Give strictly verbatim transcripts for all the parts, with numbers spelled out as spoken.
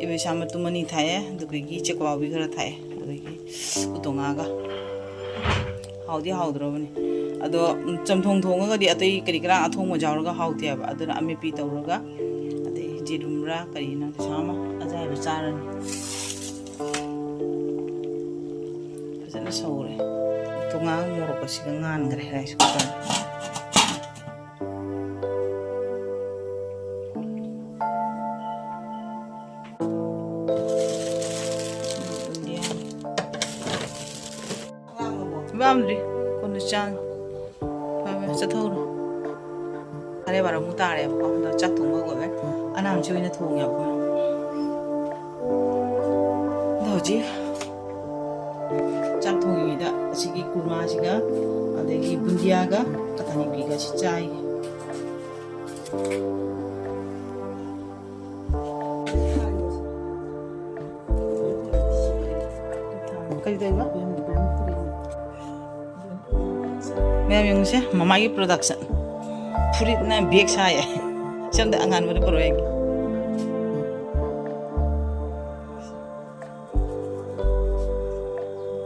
ꯏꯕꯦꯁꯥ ꯃꯇꯨꯝ ꯑꯅꯤ ꯊꯥꯛꯑꯦ, ꯑꯗꯨꯗꯒꯤ ꯆꯦꯛꯋꯥꯎꯕꯤ ꯈꯔ ꯊꯥꯛꯑꯦ, ꯑꯗꯨꯗꯒꯤ ꯎꯇꯣꯡꯉꯥꯒ꯫ ꯍꯥꯎꯗꯤ ꯍꯥꯎꯗ꯭ꯔꯕꯅꯤ꯫ ꯑꯗꯣ, ꯎꯝ, ꯆꯝꯊꯣꯡ ꯊꯣꯡꯉꯒꯗꯤ ꯑꯇꯩ ꯀꯔꯤ ꯀꯔꯥ ꯑꯊꯣꯡꯕ ꯌꯥꯎꯔꯒ ꯍꯥꯎꯇꯦꯕ꯫ ꯑꯗꯨꯅ ꯑꯃꯦꯠꯄꯤ ꯇꯧꯔꯒ, ꯑꯗꯩ ꯌꯦꯔꯨꯝꯔꯥ ꯀꯔꯤꯅꯣ ꯁꯥ ꯑꯃ ꯑꯖꯥꯏꯕ ꯆꯥꯔꯅꯤ꯫ ꯐꯖꯅ ꯁꯧꯔꯦ꯫ ꯎꯇꯣꯡꯉꯥꯒ ꯃꯣꯔꯣꯛꯀꯁꯤꯒ ꯉꯥꯟꯈ꯭ꯔꯦ rice cooker꯫ ꯂꯥꯝꯗ꯭ꯔꯤ, ꯀꯣꯟꯅ ꯆꯥꯅꯤ꯫ ꯐꯔꯦ, ꯆꯠꯊꯧꯔꯣ꯫ ꯐꯔꯦ, ꯕꯥꯔꯣ ꯑꯃꯨꯛ ꯇꯥꯔꯦꯕꯀꯣ꯫ ꯑꯗꯣ ꯆꯥꯛ ꯊꯣꯡꯕ ꯍꯧꯔꯦ꯫ ꯑꯅꯥꯝꯁꯤ ꯑꯣꯏꯅ ꯊꯣꯡꯉꯦꯕꯀꯣ꯫ ꯑꯗꯣ ꯍꯧꯖꯤꯛ ꯆꯥꯛ ꯊꯣꯡꯉꯤꯉꯩꯗ ꯑꯁꯤꯒꯤ ꯀꯨꯔꯃꯥꯁꯤꯒ ꯑꯗꯒꯤ ꯕꯨꯟꯗꯤꯌꯥꯒ ꯀꯇꯥꯅꯤꯄꯤꯒ ꯁꯤ ꯆꯥꯏꯒꯦ꯫ ꯀꯔꯤ ꯇꯧꯔꯤꯕ? ꯃꯌꯥꯝ ꯌꯦꯡꯉꯨꯁꯦ, ꯃꯃꯥꯒꯤ production꯫ ꯐꯨꯔꯤꯠꯅ bag ꯁꯥꯏꯌꯦ꯫ ꯁꯤ ꯑꯝꯇ ꯑꯉꯥꯟꯕꯗ ꯄꯨꯔꯛꯑꯣ ꯌꯦꯡꯒꯦ꯫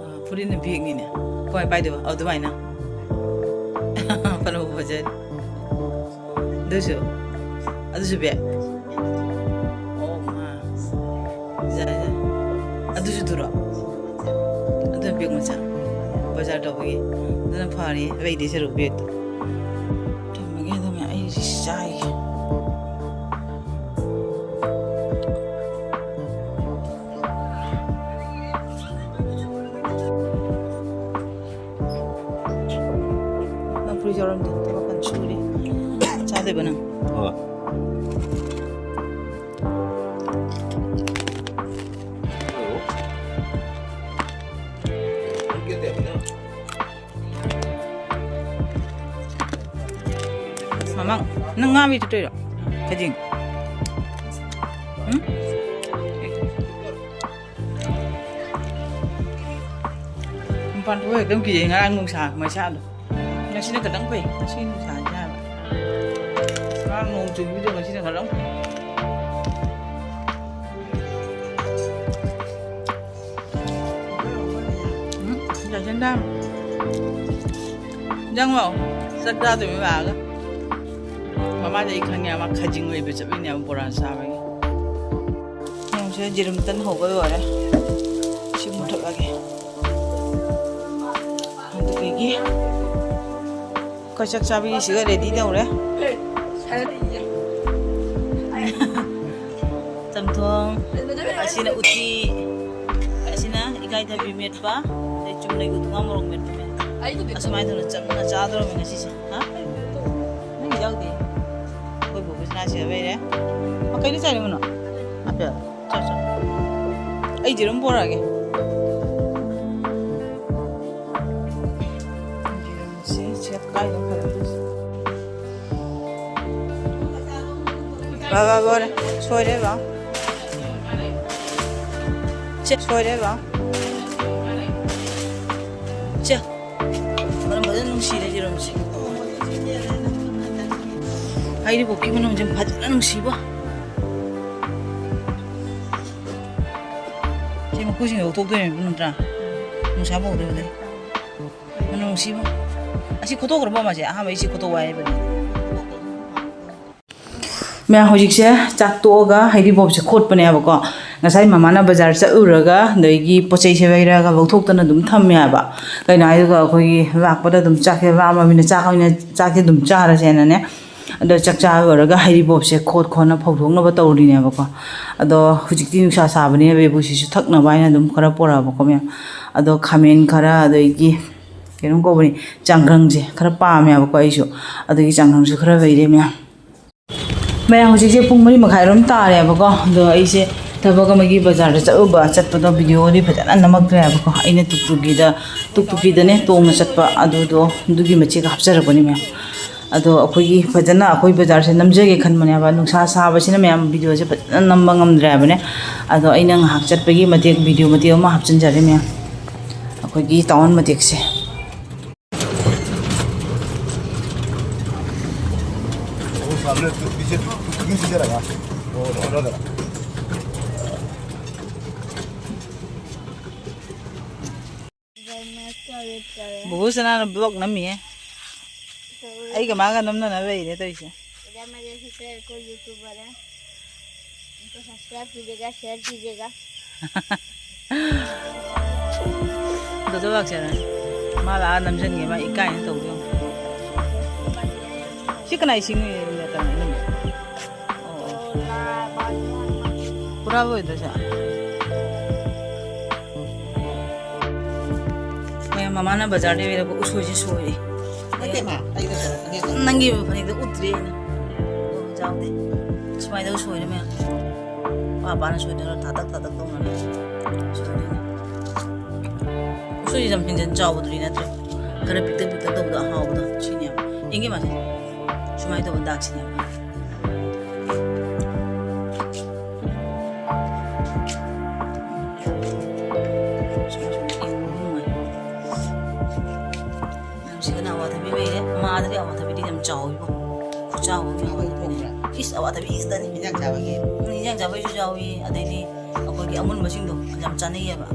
ꯑ, ꯐꯨꯔꯤꯠꯅ bagꯅꯤꯅꯦ꯫ ꯀꯃꯥꯏ ꯄꯥꯏꯗꯣꯏꯕ? ꯑꯧ, ꯑꯗꯨꯃꯥꯏꯅ꯫ ꯐꯅꯕꯨ ꯐꯖꯔꯤ꯫ ꯑꯗꯨꯁꯨ, ꯑꯗꯨꯁꯨ bag꯫ ꯑꯣ ꯃꯥ꯫ ꯌꯥꯏ, ꯌꯥꯏ꯫ ꯑꯗꯨꯁꯨ ꯇꯨꯔꯣ? ꯑꯗꯨꯅ bag ꯃꯆꯥ꯫ ꯕꯖꯥꯔ ꯇꯧꯕꯒꯤ꯫ ꯑꯗꯨꯅ ꯐꯔꯦ, ꯂꯩꯗꯣꯏ ꯁꯔꯨꯛ bagꯇꯣ꯫ ꯊꯝꯃꯒꯦ, ꯑꯗꯨꯝ ꯑꯩ ꯆꯥꯏꯒꯦ꯫ ꯅꯪ ꯐꯨꯔꯤꯠ ꯌꯥꯎꯔꯝꯗꯦ, ꯊꯕꯛ ꯀꯟꯅ ꯁꯨꯔꯤ꯫ ꯆꯥꯗꯣꯏꯕ ꯅꯪ? ꯍꯣꯏ꯫ ꯃꯃꯥ, ꯅꯪ ꯉꯥ ꯃꯤ ꯆꯠꯇꯣꯏꯔꯣ? ꯈꯖꯤꯡ? ꯎꯝ? ꯃꯄꯥꯟ ꯊꯣꯛꯑ ꯍꯦꯛꯇ ꯀꯤꯖꯩ, ꯉꯔꯥꯡ ꯅꯨꯡꯁꯥ ꯃꯩꯁꯥꯗꯣ꯫ ꯉꯁꯤꯅ ꯈꯤꯇꯪ ꯐꯩ, ꯉꯁꯤ ꯅꯨꯡꯁꯥꯁꯦ ꯌꯥꯕ꯫ ꯉꯔꯥꯡ ꯅꯣꯡ ꯆꯨꯕꯤꯗꯣ ꯉꯁꯤꯅ ꯈꯤꯇꯪ ꯐꯩ꯫ ꯅꯪ ꯆꯪꯉꯣ꯫ ꯆꯥꯛ ꯆꯥꯗꯣꯏ ꯂꯥꯛꯑꯒ꯫ ꯃꯃꯥꯗꯤ ꯑꯩ ꯈꯪꯉꯦ, ꯃꯥ ꯈꯖꯤꯡ ꯂꯩꯕ ꯆꯠꯂꯤꯅꯦꯕ ꯕꯣꯔꯥ ꯆꯥꯕꯒꯤ꯫ ꯌꯦꯡꯉꯨꯁꯦ, ꯖꯤꯔꯨꯝ ꯇꯟ ꯍꯧꯕ ꯂꯣꯏꯔꯦ꯫ ꯁꯤ ꯃꯨꯊꯠꯂꯒꯦ꯫ ꯑꯗꯨꯗꯒꯤ ꯑꯩꯈꯣꯏ ꯆꯥꯛ ꯆꯥꯕꯒꯤꯁꯤꯒ ꯔꯦꯗꯤ ꯇꯧꯔꯦ꯫ ꯆꯝꯊꯣꯡ, ꯑꯁꯤꯅ ꯎꯇꯤ, ꯑꯁꯤꯅ ꯏꯀꯥꯏꯊꯕꯤ ꯃꯦꯠꯄ, ꯑꯗꯩ ꯆꯨꯝꯅꯒꯤ ꯎꯇꯣꯡ ꯃꯣꯔꯣꯛ ꯃꯦꯠꯄ꯫ ꯑꯁꯨꯃꯥꯏꯅ ꯇꯧꯅ ꯆꯝꯅ ꯆꯥꯗꯧꯔꯕꯅꯤ ꯉꯁꯤꯁꯦ꯫ ꯍꯥ? ꯅꯪ ꯌꯥꯎꯗꯦ꯫ ꯑꯩꯈꯣꯏ ꯕꯣꯕꯤꯁꯅꯥ ꯁꯤꯗ ꯂꯩꯔꯦ꯫ ꯃꯥ ꯀꯩꯅꯣ ꯆꯥꯏꯔꯤꯕꯅꯣ? ꯑꯄꯦꯜ꯫ ꯆꯥꯎ, ꯆꯥꯎ꯫ ꯑꯩ ꯖꯤꯔꯨꯝ ꯄꯣꯔꯛꯑꯒꯦ꯫ ꯖꯤꯔꯨꯝꯁꯤ ꯁꯦ ꯀꯥꯏꯗ ꯐꯔꯦ? ꯕꯥ, ꯕꯥ, ꯕꯥ, ꯁꯣꯏꯔꯦ, ꯕꯥ꯫ ꯁꯦ, ꯁꯣꯏꯔꯦ, ꯕꯥ꯫ ꯁꯦ꯫ ꯃꯅꯝ ꯐꯖꯅ ꯅꯨꯡꯁꯤꯔꯦ ꯖꯤꯔꯨꯝꯁꯦ꯫ ꯍꯩꯔꯤꯕꯣꯞꯀꯤ ꯃꯅꯝꯁꯦ ꯐꯖꯅ ꯅꯨꯡꯁꯤꯕ꯫ ꯁꯤ ꯃꯀꯨꯁꯤꯡꯗꯣ ꯂꯧꯊꯣꯛꯇꯣꯏꯅꯦꯕ ꯅꯠꯇ꯭ꯔꯥ? ꯅꯨꯡꯁꯥ ꯐꯧꯗꯣꯏꯕꯗꯩ꯫ ꯃꯅꯝ ꯅꯨꯡꯁꯤꯕ꯫ ꯑꯁꯤ ꯈꯣꯠꯇꯣꯛꯈ꯭ꯔꯕꯣ ꯃꯥꯁꯦ? ꯑꯍꯥꯟꯕ ꯑꯩ ꯁꯤ ꯈꯣꯠꯇꯣꯛꯑꯣ ꯍꯥꯏꯕꯅꯤ꯫ ꯃꯌꯥꯝ ꯍꯧꯖꯤꯛꯁꯦ ꯆꯥꯛ ꯇꯣꯛꯑꯒ ꯍꯩꯔꯤꯕꯣꯞꯁꯦ ꯈꯣꯠꯄꯅꯦꯕꯀꯣ꯫ ꯉꯁꯥꯏ ꯃꯃꯥꯅ ꯕꯖꯥꯔ ꯆꯠꯂꯨꯔꯒ ꯑꯗꯒꯤ ꯄꯣꯠ ꯆꯩꯁꯦ ꯂꯩꯔꯒ ꯂꯧꯊꯣꯛꯇꯅ ꯑꯗꯨꯝ ꯊꯝꯃꯦ ꯍꯥꯏꯕ꯫ ꯀꯩꯅꯣ ꯍꯥꯏꯔꯒ ꯑꯩꯈꯣꯏꯒꯤ ꯂꯥꯛꯄꯗ ꯑꯗꯨꯝ ꯆꯥꯛꯁꯦ ꯂꯥꯝꯃꯕꯅꯤꯅ ꯆꯥꯛ ꯑꯣꯏꯅ, ꯆꯥꯛꯁꯦ ꯑꯗꯨꯝ ꯆꯥꯔꯁꯦꯅꯅꯦ꯫ ꯑꯗꯣ ꯆꯥꯛ ꯆꯥ ꯂꯣꯏꯔꯒ ꯍꯩꯔꯤꯕꯣꯞꯁꯦ ꯈꯣꯠ ꯈꯣꯠꯅ ꯐꯧꯗꯣꯛꯅꯕ ꯇꯧꯔꯤꯅꯦꯕꯀꯣ꯫ ꯑꯗꯣ ꯍꯧꯖꯤꯛꯇꯤ ꯅꯨꯡꯁꯥ ꯁꯥꯕꯅꯤꯅ ꯕꯦꯕꯨꯁꯤꯁꯨ ꯊꯛꯅꯕ ꯍꯥꯏꯅ ꯑꯗꯨꯝ ꯈꯔ ꯄꯣꯔꯛꯑꯕꯀꯣ ꯃꯌꯥꯝ꯫ ꯑꯗꯣ ꯈꯥꯃꯦꯟ ꯈꯔ, ꯑꯗꯒꯤ ꯀꯩꯅꯣꯝ ꯀꯧꯕꯅꯤ, ꯆꯥꯡꯈꯪꯁꯦ ꯈꯔ ꯄꯥꯝꯃꯦꯕꯀꯣ ꯑꯩꯁꯨ꯫ ꯑꯗꯨꯒꯤ ꯆꯥꯡꯈꯪꯁꯨ ꯈꯔ ꯂꯩꯔꯦ ꯃꯌꯥꯝ꯫ ꯃꯌꯥꯝ, ꯍꯧꯖꯤꯛꯁꯦ ꯄꯨꯡ ꯃꯔꯤ ꯃꯈꯥꯏꯔꯣꯝ ꯇꯥꯔꯦꯕꯀꯣ꯫ ꯑꯗꯣ ꯑꯩꯁꯦ ꯊꯕꯛ ꯑꯃꯒꯤ ꯕꯖꯥꯔꯗ ꯆꯠꯂꯨꯕ, ꯆꯠꯄꯗꯣ ꯚꯤꯗꯤꯑꯣꯗꯤ ꯐꯖꯅ ꯅꯝꯃꯛꯇ꯭ꯔꯦꯕꯀꯣ꯫ ꯑꯩꯅ ꯇꯨꯛ ꯇꯨꯛꯀꯤꯗ, ꯇꯨꯛ ꯇꯨꯛꯀꯤꯗꯅꯦ ꯇꯣꯡꯅ ꯆꯠꯄ, ꯑꯗꯨꯗꯣ, ꯑꯗꯨꯒꯤ ꯃꯆꯦꯛ ꯍꯥꯞꯆꯔꯛꯄꯅꯤ ꯃꯌꯥꯝ꯫ ꯑꯗꯣ ꯑꯩꯈꯣꯏꯒꯤ ꯐꯖꯅ ꯑꯩꯈꯣꯏ ꯕꯖꯥꯔꯁꯦ ꯅꯝꯖꯒꯦ ꯈꯟꯕꯅꯦꯕ꯫ ꯅꯨꯡꯁꯥ ꯁꯥꯕꯁꯤꯅ ꯃꯌꯥꯝ ꯚꯤꯗꯤꯑꯣꯁꯦ ꯐꯖꯅ ꯅꯝꯕ ꯉꯝꯗ꯭ꯔꯦ ꯍꯥꯏꯕꯅꯦ꯫ ꯑꯗꯣ ꯑꯩꯅ ꯉꯥꯏꯍꯥꯛ ꯆꯠꯄꯒꯤ ꯃꯇꯦꯛ, ꯚꯤꯗꯤꯑꯣ ꯃꯇꯦꯛ ꯑꯃ ꯍꯥꯞꯆꯤꯟꯖꯔꯦ ꯃꯌꯥꯝ, ꯑꯩꯈꯣꯏꯒꯤ ꯇꯥꯎꯟ ꯃꯇꯦꯛꯁꯦ꯫ ꯕꯨꯕꯣꯛ ꯁꯅꯥꯅ ꯕ꯭ꯂꯣꯛ ꯅꯝꯃꯤꯌꯦ꯫ ꯑꯩꯒ ꯃꯥꯒ ꯅꯝꯅꯅꯕ ꯂꯩꯔꯦ ꯇꯧꯔꯤꯁꯦ꯫ इधर मेरे सिस्टर को यूट्यूबर है, उनको सब्सक्राइब कीजिएगा, शेयर कीजिएगा। ꯗꯣꯗꯣ ꯂꯥꯛꯆꯔꯅꯤ꯫ ꯃꯥ ꯂꯥꯛꯑ ꯅꯝꯖꯟꯒꯦ, ꯃꯥ ꯏꯀꯥꯏꯅ ꯇꯧꯕ ꯌꯦꯡꯉꯨ꯫ ꯁꯤ ꯀꯅꯥꯏ ꯏꯁꯤꯡꯅꯣ? ꯑꯣ꯫ ꯄꯨꯔꯥ ꯑꯣꯏꯗ꯭ꯔꯁꯦ꯫ ꯃꯌꯥꯝ ꯃꯃꯥꯅ ꯕꯖꯥꯔꯗꯒꯤ ꯂꯩꯔꯛꯄ ꯎꯁꯣꯏꯁꯦ ꯁꯣꯏꯔꯦ꯫ ꯅꯠꯇꯦ ꯃꯥ, ꯑꯩꯅ ꯁꯣꯏꯔꯛꯄꯅꯦ꯫ ꯅꯪꯒꯤ ꯐꯅꯦꯛꯇꯣ ꯎꯠꯇ꯭ꯔꯤ ꯑꯩꯅ꯫ ꯑꯣ, ꯌꯥꯎꯗꯦ꯫ ꯁꯨꯃꯥꯏꯅ ꯁꯣꯏꯔꯦ ꯃꯌꯥꯝ꯫ ꯄꯥꯄꯥꯅ ꯁꯣꯏꯗꯅ ꯊꯥꯇꯛ ꯊꯥꯇꯛ ꯇꯧꯅꯅꯦ ꯁꯣꯏꯗꯣꯏꯅꯦ꯫ ꯎꯁꯣꯏꯁꯦ ꯌꯥꯝ ꯍꯦꯟꯖꯟ ꯆꯥꯎꯕꯗꯨꯗꯤ ꯅꯠꯇ꯭ꯔꯦ꯫ ꯈꯔ ꯄꯤꯛꯇꯛ ꯄꯤꯛꯇꯛ ꯇꯧꯕꯗꯣ ꯑꯍꯥꯎꯕꯗꯣ ꯁꯤꯅꯦꯕ꯫ ꯌꯦꯡꯒꯦ ꯃꯥꯁꯦ꯫ ꯁꯨꯃꯥꯏꯅ ꯇꯧꯕ ꯗꯥꯛꯁꯤꯅꯦꯕ꯫ ꯁꯨꯃꯥꯏ ꯁꯨꯃꯥꯏ ꯌꯦꯡꯕ ꯅꯨꯡꯉꯥꯏ꯫ ꯁꯤꯗꯅ ꯑꯋꯥꯊꯕꯤ ꯂꯩꯔꯦ꯫ ꯃꯥꯗꯗꯤ ꯑꯋꯥꯊꯕꯤꯗꯤ ꯌꯥꯝ ꯆꯥꯎꯋꯤꯕꯣ꯫ ꯈꯨꯆꯥꯎ ꯑꯃ ꯌꯥꯎꯋꯤ꯫ ꯏꯁ, ꯑꯋꯥꯊꯕꯤ ꯈꯛꯇꯅꯤ꯫ ꯏꯟꯖꯥꯡ ꯆꯥꯕꯒꯤ꯫ ꯎꯝ, ꯏꯟꯖꯥꯡ ꯆꯥꯕꯒꯤꯁꯨ ꯌꯥꯎꯏ꯫ ꯑꯗꯩꯗꯤ ꯑꯩꯈꯣꯏꯒꯤ ꯑꯃꯨꯟꯕꯁꯤꯡꯗꯣ ꯌꯥꯝ ꯆꯥꯅꯩꯌꯦꯕ꯫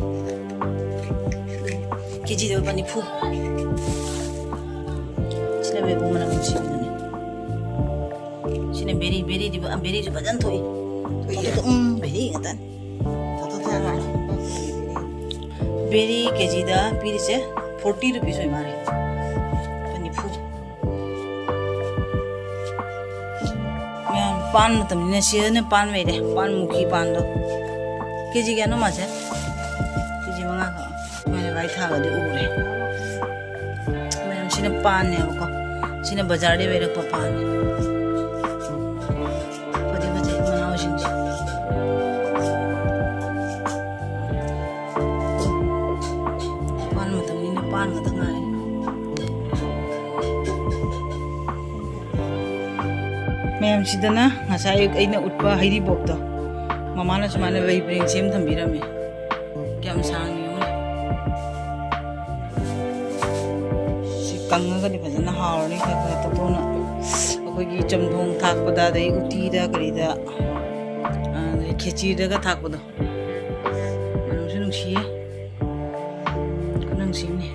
ꯀꯦꯖꯤꯗ ꯂꯨꯄꯥ ꯅꯤꯐꯨ꯫ ꯁꯤꯅ ꯕꯦꯕꯨ ꯃꯅꯝ ꯅꯨꯡꯁꯤꯕꯗꯨꯅꯦ꯫ ꯁꯤꯅ ꯕꯦꯔꯤ, ꯕꯦꯔꯤꯗꯤ, ꯕꯦꯔꯤꯁꯨ ꯐꯖꯅ ꯊꯣꯛꯏ꯫ ꯊꯣꯛꯏꯌꯦ꯫ ꯎꯝ, ꯕꯦꯔꯤ ꯉꯥꯛꯇꯅꯤ꯫ ꯊꯣꯛ, ꯊꯣꯛ, ꯊꯣꯛ꯫ ꯕꯦꯔꯤ ꯀꯦꯖꯤꯗ ꯄꯤꯔꯤꯁꯦ forty rupees ꯑꯣꯏ ꯃꯥꯜꯂꯦ꯫ ꯂꯨꯄꯥ ꯅꯤꯐꯨ꯫ ꯃꯌꯥꯝ ꯄꯥꯟ ꯃꯇꯝꯅꯤꯅ ꯁꯤꯗꯅ ꯄꯥꯟ ꯂꯩꯔꯦ꯫ ꯄꯥꯟ ꯃꯨꯈꯤ ꯄꯥꯟꯗꯣ꯫ ꯀꯦꯖꯤ ꯀꯌꯥꯅꯣ ꯃꯥꯁꯦ? ꯀꯦꯖꯤ ꯃꯉꯥ ꯈꯛ꯫ ꯁꯨꯃꯥꯏꯅ ꯀꯥꯏ ꯊꯥꯕꯗꯤ ꯎꯔꯦ꯫ ꯃꯌꯥꯝ ꯁꯤꯅ ꯄꯥꯟꯅꯦꯕꯀꯣ꯫ ꯁꯤꯅ ꯕꯖꯥꯔꯗꯩ ꯂꯩꯔꯛꯄ ꯄꯥꯟꯅꯦ꯫ ꯐꯗꯤ ꯐꯖꯩ ꯃꯅꯥꯎꯁꯤꯡꯁꯦ꯫ ꯄꯥꯟ ꯃꯇꯝꯅꯤꯅ ꯄꯥꯟ ꯉꯥꯛꯇ ꯉꯥꯏꯔꯦ꯫ ꯃꯌꯥꯝꯁꯤꯗꯅ ꯉꯁꯥꯏ ꯑꯌꯨꯛ ꯑꯩꯅ ꯎꯠꯄ ꯍꯩꯔꯤꯕꯣꯞꯇꯣ꯫ ꯃꯃꯥꯅ ꯁꯨꯃꯥꯏꯅ ꯂꯩ ꯄꯔꯦꯡ ꯁꯦꯝ ꯊꯝꯕꯤꯔꯝꯃꯦ꯫ ꯀꯌꯥꯝ ꯁꯥꯡꯅ ꯌꯦꯡꯉꯨꯅꯦ꯫ ꯁꯤ ꯀꯪꯉꯒꯗꯤ ꯐꯖꯅ ꯍꯥꯎꯔꯅꯤ꯫ ꯈꯔ ꯈꯔ ꯇꯧꯊꯣꯛꯅ ꯑꯩꯈꯣꯏꯒꯤ ꯆꯝꯊꯣꯡ ꯊꯥꯛꯄꯗ, ꯑꯗꯩ ꯎꯇꯤꯗ ꯀꯔꯤꯗ, ꯑꯗꯩ ꯈꯦꯆꯤꯗꯒ ꯊꯥꯛꯄꯗꯣ꯫ ꯃꯅꯝꯁꯨ ꯅꯨꯡꯁꯤꯌꯦ꯫ ꯈꯨꯅꯨꯡꯁꯤꯡꯅꯤ꯫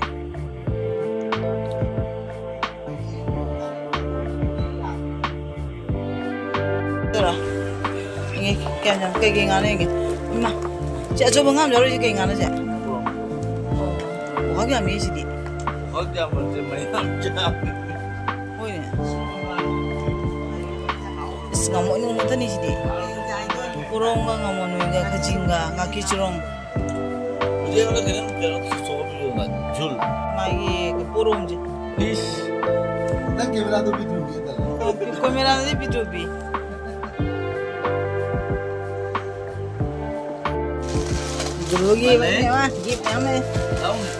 ꯀꯌꯥꯝ ꯌꯥꯝ ꯀꯩꯀꯩ ꯉꯥꯅꯣ ꯌꯦꯡꯒꯦ꯫ ꯏꯃꯥ, ꯁꯤ ꯑꯆꯧꯕ ꯉꯥ ꯑꯃ ꯂꯧꯔꯤꯁꯤ ꯀꯩ ꯉꯥꯅꯣ ꯁꯦ? ꯈꯨꯍꯥꯎ ꯌꯥꯝꯃꯤ ꯁꯤꯗꯤ꯫ ꯈꯨꯍꯥꯎ ꯌꯥꯝꯕꯁꯦ ꯃꯌꯥꯝ ꯆꯥꯕ꯫ ꯍꯣꯏꯅꯦ꯫ ꯑꯁ, ꯉꯥꯃꯣꯟ ꯅꯨꯡ ꯃꯊꯅꯤ ꯁꯤꯗꯤ꯫ ꯄꯣꯔꯣꯝꯒ ꯉꯥꯃꯣꯟ ꯅꯨꯡꯒ ꯈꯖꯤꯡꯒ ꯉꯥꯀꯤ ꯆꯨꯔꯣꯡ꯫ ꯍꯧꯖꯤꯛ ꯑꯃꯅ ꯀꯩꯅꯣꯝ ꯀꯩꯅꯣ ꯆꯣꯞꯄꯤꯌꯣ, ꯖꯨꯜ꯫ ꯃꯥꯒꯤ ꯄꯣꯔꯣꯝꯁꯦ꯫ ꯏꯁ꯫ ꯅꯪ ꯀꯦꯃꯦꯔꯥꯗꯣ ꯄꯤꯊꯣꯛꯀꯦ ꯇꯧꯔꯦ꯫ ꯀꯦꯃꯦꯔꯥꯗꯤ ꯄꯤꯊꯣꯛꯄꯤ꯫ ꯖꯨꯜꯒꯤ ꯃꯥꯅꯦ꯫ ꯃꯌꯥꯝ ꯂꯩ꯫ ꯂꯥꯎꯅꯦ꯫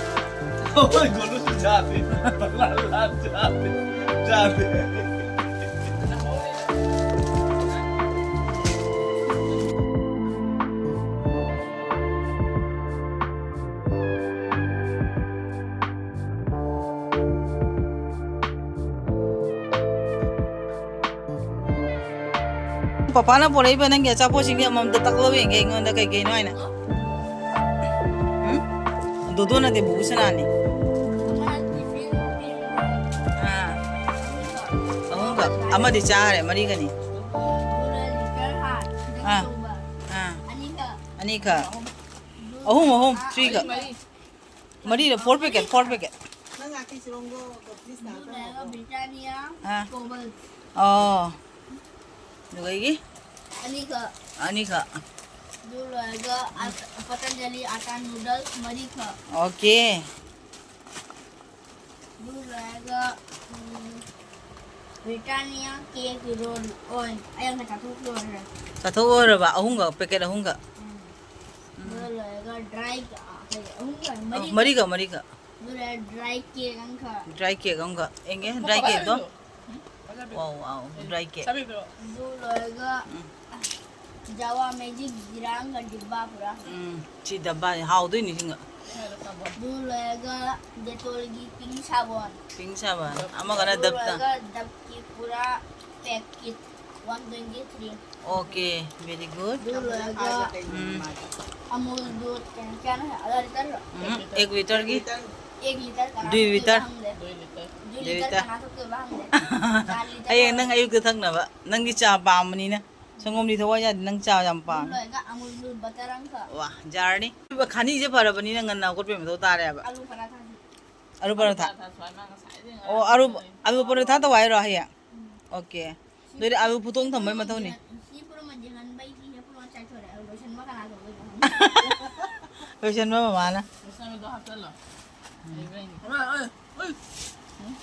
ꯍꯣꯏ, ꯒꯣꯂꯨꯁꯨ ꯆꯥꯗꯦ꯫ ꯂꯥ, ꯂꯥ, ꯆꯥꯗꯦ꯫ ꯆꯥꯗꯦ꯫ ꯄꯄꯥꯅ ꯄꯣꯔꯛꯏꯕ ꯅꯪꯒꯤ ꯑꯆꯥꯄꯣꯠꯁꯤꯡꯒꯤ ꯑꯃꯃꯝꯇ ꯀꯛꯂꯛꯑꯣ ꯌꯦꯡꯒꯦ ꯑꯩꯉꯣꯟꯗ ꯀꯩ ꯀꯩꯅꯣ ꯍꯥꯏꯅ꯫ ꯎꯝ? ꯗꯣꯗꯣ ꯅꯠꯇꯦ, ꯕꯨꯕꯨ ꯁꯅꯥꯅꯤ꯫ ꯑꯥ꯫ ꯑꯍꯨꯝꯈꯛ꯫ ꯑꯃꯗꯤ ꯆꯥꯈ꯭ꯔꯦ, ꯃꯔꯤꯒꯅꯤ꯫ ꯑꯥ꯫ ꯑꯥ꯫ ꯑꯅꯤꯈꯛ꯫ ꯑꯍꯨꯝ, ꯑꯍꯨꯝ, ꯊ꯭ꯔꯤꯈꯛ꯫ ꯃꯔꯤꯔ, four packet, four packet꯫ ꯅꯪ ꯉꯥꯀꯤ ꯆꯤꯔꯣꯡꯗꯣ, please, ꯅꯥ ꯇꯧꯔꯣ꯫ ꯕ꯭ꯔꯤꯇꯥꯅꯤꯌꯥ ꯑꯥ꯫ ꯀꯣꯕꯜ꯫ ꯑꯣ꯫ ꯑꯗꯨꯒ ꯑꯩꯒꯤ? ꯑꯅꯤꯈꯛ꯫ ꯑꯅꯤꯈꯛ꯫ ꯑꯗꯨ ꯂꯣꯏꯔꯒ ꯑ-, ꯄꯇꯟꯖꯂꯤ ꯑꯥꯇꯥ ꯅꯨꯗꯜꯁ ꯃꯔꯤꯈꯛ꯫ ꯑꯣꯀꯦ꯫ ꯑꯗꯨ ꯂꯣꯏꯔꯒ, ꯎꯝ, ꯕ꯭ꯔꯤꯇꯥꯅꯤꯌꯥ ꯀꯦꯛ ꯔꯣꯜ ꯑꯣꯟ꯫ ꯑꯩ ꯑꯃ ꯆꯥꯊꯣꯛ ꯂꯣꯏꯔꯦ꯫ ꯆꯥꯊꯣꯛ ꯂꯣꯏꯔꯕ? ꯑꯍꯨꯝꯈꯛ, packet ꯑꯍꯨꯝꯈꯛ꯫ ꯎꯝ꯫ ꯑꯗꯨ ꯂꯣꯏꯔꯒ ꯗ꯭ꯔꯥꯏ, ꯑ, ꯀꯩ, ꯑꯍꯨꯝꯈꯛ, ꯑ, ꯃꯔꯤꯈꯛ꯫ ꯃꯔꯤꯈꯛ, ꯃꯔꯤꯈꯛ꯫ ꯑꯗꯨ ꯂꯣꯏꯔꯒ ꯗ꯭ꯔꯥꯏ ꯀꯦꯛ ꯑꯃꯈꯛ꯫ ꯗ꯭ꯔꯥꯏ ꯀꯦꯛ ꯑꯃꯈꯛ꯫ ꯌꯦꯡꯒꯦ, ꯗ꯭ꯔꯥꯏ ꯀꯦꯛꯇꯣ꯫ ꯋꯥꯎ, ꯋꯥꯎ, ꯗ꯭ꯔꯥꯏ ꯀꯦꯛ꯫ ꯑꯗꯨ ꯂꯣꯏꯔꯒ, ꯎꯝ꯫ ꯖꯥꯋꯥ ꯃꯦꯖꯤꯛ ꯖꯤꯔꯥ ꯑꯃꯒ ꯗꯤꯕꯥ ꯄꯨꯔꯥ꯫ ꯎꯝ, ꯁꯤ ꯗꯕꯥꯅꯤ, ꯍꯥꯎꯗꯣꯏꯅꯤ ꯁꯤꯒ꯫ ꯑꯗꯨ ꯂꯣꯏꯔꯒ ꯗꯦꯇꯣꯜꯒꯤ ꯄꯤꯡ ꯁꯥꯕꯣꯟ꯫ ꯄꯤꯡ ꯁꯥꯕꯣꯟ꯫ ꯑꯃꯒꯅ ꯑꯗꯨ ꯗꯕꯇ꯫ ꯂꯣꯏꯔꯒ ꯗꯕꯀꯤ ꯄꯨꯔꯥ packet one twenty three꯫ Okay, very good. ꯑꯗꯨ ꯂꯣꯏꯔꯒ ꯎꯝ꯫ ꯑꯃꯨꯜ ꯗꯨ ꯀꯌꯥ, ꯀꯌꯥꯅꯣ? ꯑꯗꯥ ꯂꯤꯇꯔꯔꯣ? ꯎꯝ, ꯑꯦꯛ ꯂꯤꯇꯔꯒꯤ꯫ ꯑꯦꯛ ꯂꯤꯇꯔ ꯀꯅꯥ ꯗꯨꯏ ꯊꯛꯇꯣꯏꯕ ꯂꯤꯇꯔ꯫ ꯍꯪꯗꯦ꯫ ꯗꯨꯏ ꯂꯤꯇꯔ꯫ ꯗꯨꯏ ꯂꯤꯇꯔ ꯀꯅꯥ ꯊꯛꯇꯣꯏꯕ ꯍꯪꯗꯦ꯫ ꯆꯥ ꯂꯤꯇꯔ ꯍꯌꯦꯡ ꯅꯪ ꯑꯣꯏꯔꯗꯤ꯫ ꯑꯌꯨꯛꯇ ꯊꯛꯅꯕ꯫ ꯅꯪꯗꯤ ꯆꯥ ꯄꯥꯝꯕꯅꯤꯅ꯫ ꯁꯪꯒꯣꯝꯗꯤ ꯊꯋꯥꯏ ꯌꯥꯗꯦ, ꯅꯪ ꯆꯥ ꯌꯥꯝ ꯄꯥꯝꯃꯦ꯫ ꯂꯣꯏꯔꯒ ꯑꯃꯨꯜ ꯂꯨꯜ ꯕꯇꯔ ꯑꯃꯈꯛ꯫ ꯋꯥ, ꯖꯥꯔꯅꯤ꯫ ꯈꯥꯅꯤꯁꯦ ꯐꯔꯕꯅꯤꯅ ꯉꯟꯅ ꯍꯧꯒꯠꯄꯩ ꯃꯊꯧ ꯇꯥꯔꯦꯕ꯫ ꯑꯂꯨ ꯄꯔꯥꯊꯥꯁꯤ꯫ ꯑꯂꯨ ꯄꯔꯥꯊꯥ꯫ ꯑꯣ, ꯑꯂꯨ, ꯑꯂꯨ ꯄꯔꯥꯊꯥ ꯇꯧ ꯍꯥꯏꯔꯣ ꯍꯌꯦꯡ? ꯎꯝ꯫ ꯑꯣꯀꯦ꯫ ꯑꯗꯨꯗꯤ ꯑꯂꯨ ꯐꯨꯠꯇꯣꯛ ꯊꯝꯕꯩ ꯃꯊꯧꯅꯤ꯫ ꯁꯤ ꯄꯨꯔꯥ ꯃꯟꯗꯤꯔ ꯍꯟꯕꯩ ꯁꯤ ꯍꯦꯛ ꯄꯨꯔꯥ ꯆꯥꯏꯊꯣꯔꯛꯑꯦ꯫ ꯑꯂꯨ ꯂꯣꯏꯁꯟꯕ ꯀꯅꯥ ꯇꯧꯗꯣꯏꯅꯣ? ꯂꯣꯏꯁꯟꯕ ꯃꯃꯥꯅ꯫ ꯂꯣꯏꯁꯟꯕꯗꯣ ꯍꯥꯞꯆꯜꯂꯣ꯫ ꯎꯝ꯫ ꯂꯩꯕ꯭ꯔꯥ ꯌꯦꯡꯒꯦ꯫ ꯑꯣꯏ, ꯑꯣꯏ, ꯑꯣꯏ꯫ ꯎꯝ?